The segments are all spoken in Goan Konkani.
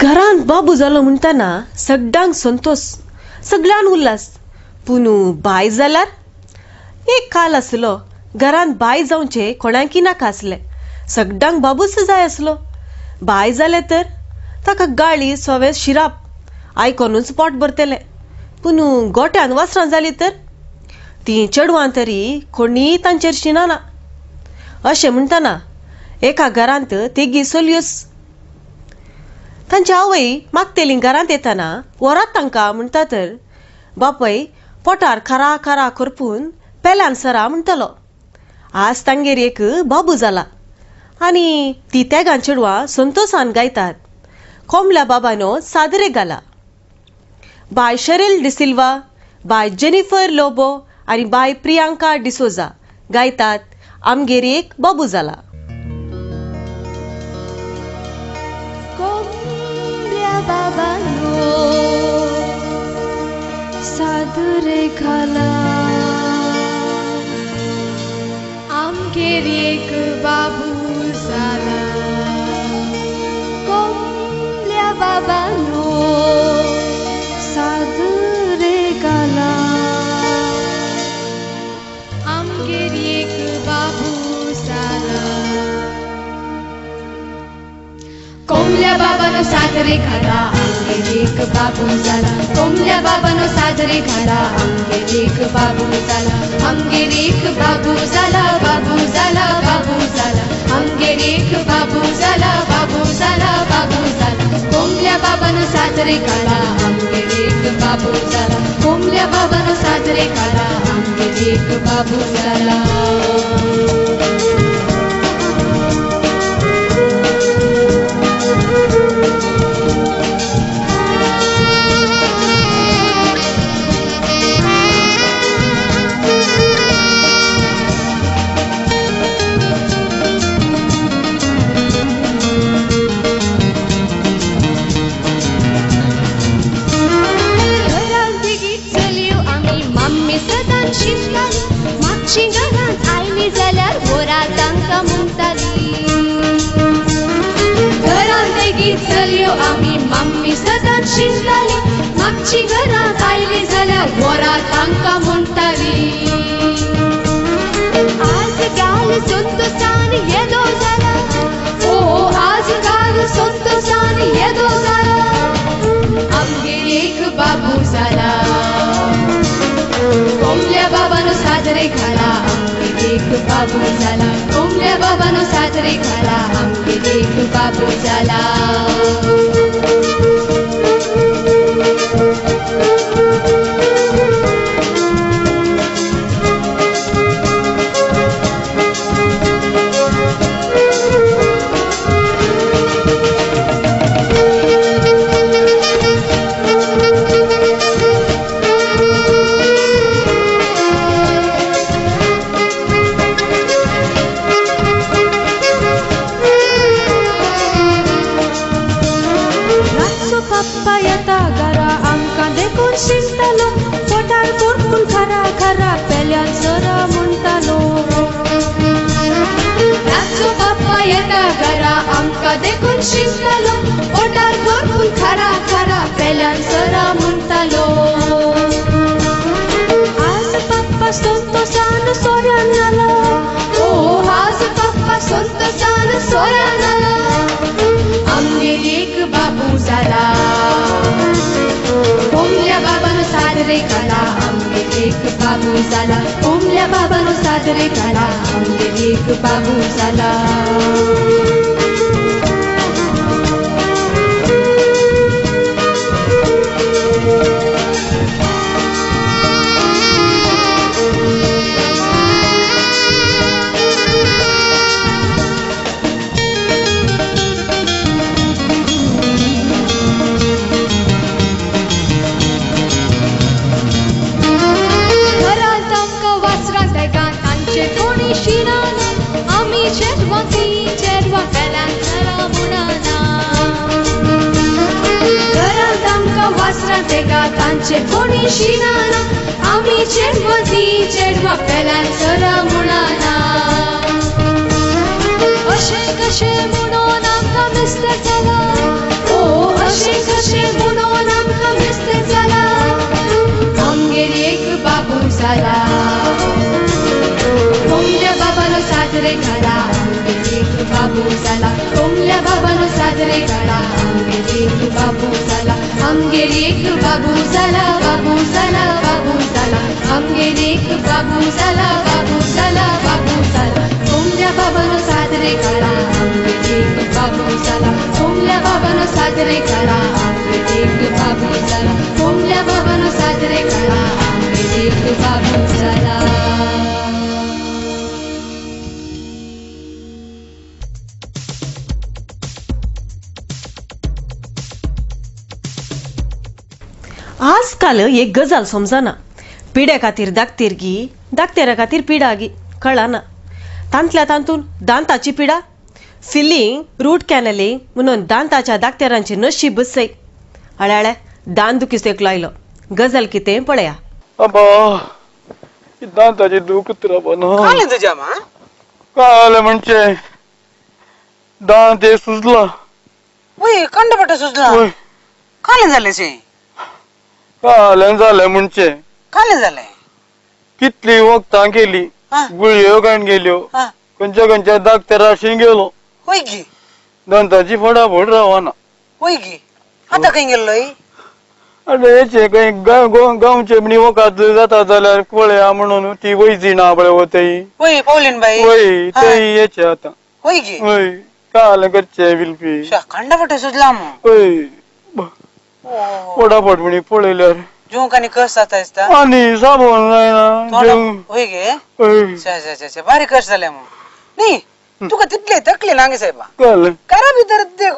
घरांत बाबू जालो म्हणटना सगळ्यांक संतोष, सगळ्यान उल्हास. पूण बाय जाल्यार एक काल आसलो घरांत बाय जावचें कोणाकी नाका आसलें, सगळ्यांक बाबूच जाय आसलो. बाय जालें तर ताका गाळी सोवे शिराप आयकोनूच पोट भरतलें. पूण गोट्यान वासरां जालीं तर तीं चेडवां तरी कोणीय तांचेर शिनाना. अशें म्हणटना एका घरांत तेगी चलयोच. तांची आवय मागतेली घरांत येतना व्हरात तांकां म्हणटा तर बापय पोटार खरा खरा करपून पेल्यान सरा म्हणटलो. आज तांगेर एक बाबू जाला आनी ती तेगां चेडवां संतोसान गायतात कोमल्या बाबानो सादरे घाला. बाय शरील डिसिल्वा, बाय जेनिफर लोबो आनी बाय प्रियांका डिसोजा गायतात आमगेर एक बाबू जाला. कोमल्या बाबानो सादरे घाला, आमगेर एक बाबू जाला. कोमल्या बाबानो सादरे घाला, आमगेर एक बाबू जाला. कोमल्या बाबानो सादरे घाला, आमगेर एक बाबू जाला. कोमल्या बाबानो सादरे घाला, आमगेर एक बाबू जाला. आमगेर एक बाबू जाला, बाबू जाला, बाबू जाला. आमगेर एक बाबू जाला, बाबू जाला, बाबू जाला. कोमल्या बाबानो सादरे घाला, आमगेर एक बाबू जाला. कोमल्या बाबानो सादरे घाला, आमगेर एक बाबू जाला. घरांत आयली जाल्यार वरां तांकां म्हणटाली. घरांत लेगीत चलयो आमी मम्मी सदांच शिंताली, मागची घरांत आयली जाल्यार वरां तांकां म्हणटाली. आज गाल संतोसान येदो जाला, ओ आज गाल संतोसान येदो जाला. आमगेर एक बाबू जाला. कोमल्या बाबानो सादरे घाला, आमगेर एक बाबू जाला. कोमल्या बाबानो सादरे घाला, आमगेर एक बाबू जाला. पप्पा येता घरा आमकां देखून शिंतालो, पोटार करपून खरा खरा पेल्यान सरा म्हणटालो. रातचो पप्पा येता घरा आमकां देखून शिंतालो, पोटार करपून खरा खरा पेल्यान सरा म्हणटालो. आज पप्पा संतोसान सोऱ्यान जाला, ओ आज पप्पा संतोसान सोऱ्यान जाला. आमगेर एक बाबू जाला. कोमल्या बाबानो सादरे घाला, आमगेर एक बाबू जाला. कोमल्या बाबानो सादरे घाला, आमगेर एक बाबू जाला. आमी चेडवां ती चेडवां पेल्यान सरा म्हणना. घरांत आमकां वासरां तेगा तांचे कोणी शिनाना, आमी चेडवां ती चेडवां पेल्यान सरा म्हणना. अशें कशें म्हणून आमकां मिस्तर जाला, ओ जाला. कोमल्या बाबानो साजरे घाला आमगेर एक बाबू जाला. कोमल्या बाबानो साजरे घाला आमगेर एक बाबू जाला. आमगेर एक बाबू जाला बाबू जाला बाबू जाला. आमगेर एक बाबू जाला बाबू जाला बाबू जाला. कोमल्या बाबानो साजरे घाला आमगेर एक बाबू जाला. कोमल्या बाबानो साजरे घाला आमगेर एक बाबू जाला. कोमल्या बाबानो साजरे घाला आमगेर एक बाबू जाला. आजकाल एक गजाल समजना, पिड्या खातीर दाखतीर गी, दाखतेरा खातीर पिडा गी, कळना. तांतल्या तांतून दांताची पिडा, फिलिंग रूट कॅनलिंग म्हणून दांताच्या दाखतेरांचे नशीब सय. हळ्याळ्या दांत दुखीस एक लायलो, गजाल कितें पळया. अबा दांताची दूख ना काय तुझ्या मा काय म्हणजे दांत हे सुजला. वय कंडपट सुजला. काय झाले शे? काय झालं म्हणजे काय झालंय? कितली वखदां केली, गुळयो काण गेल्यो, खंयच्या खंयच्या दाक्तराशी गेलो, होय की दांताची फटाफट रावना. होय की आता खंय गेल्लोय? अरे हेचे खंय गांवचे म्हणी वखद जाता जाल्यार पळया म्हणून ती वैजी ना पळय वतय. होय पावलीन बाई. वय तेय हेचे आतां. होय की? वय काय करचे विल्पी कंडपट सुजला मग. वय फटाफट म्हणी पळयल्यार जेवंक आनी कस जाता दिसता आनी साबण जायना. होय गे बारीक कश जालें मग. न्ही तुका तितले तकली ना गे साहेबा. कळ्ळें घरा भितर ते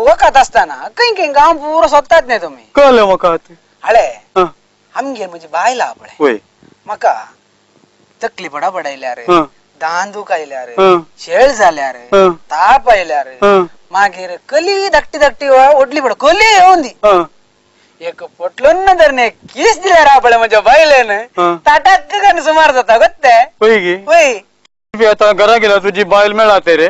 वखद आसतना खंय खंय गांव पुरो सोदतात न्ही तुमी. कळ्ळें वखद हळे आमगेर म्हजी बायल आहा पळय, वय म्हाका तकली बडाबड आयल्यार, दांत दूख आयल्यार, शेळ जाल्यार, ताप आयल्यार, मागीर कली धाकटी धाकटी ओडली पड कली येवन दी एक पोटलोन धरणे केस दिल्यार हा पळय म्हज्या बायलेन ताटाक आनी सुमार जाता गोत्ते. वय गे वय आतां घरा गेल्यार तुजी बायल मेळा ते रे.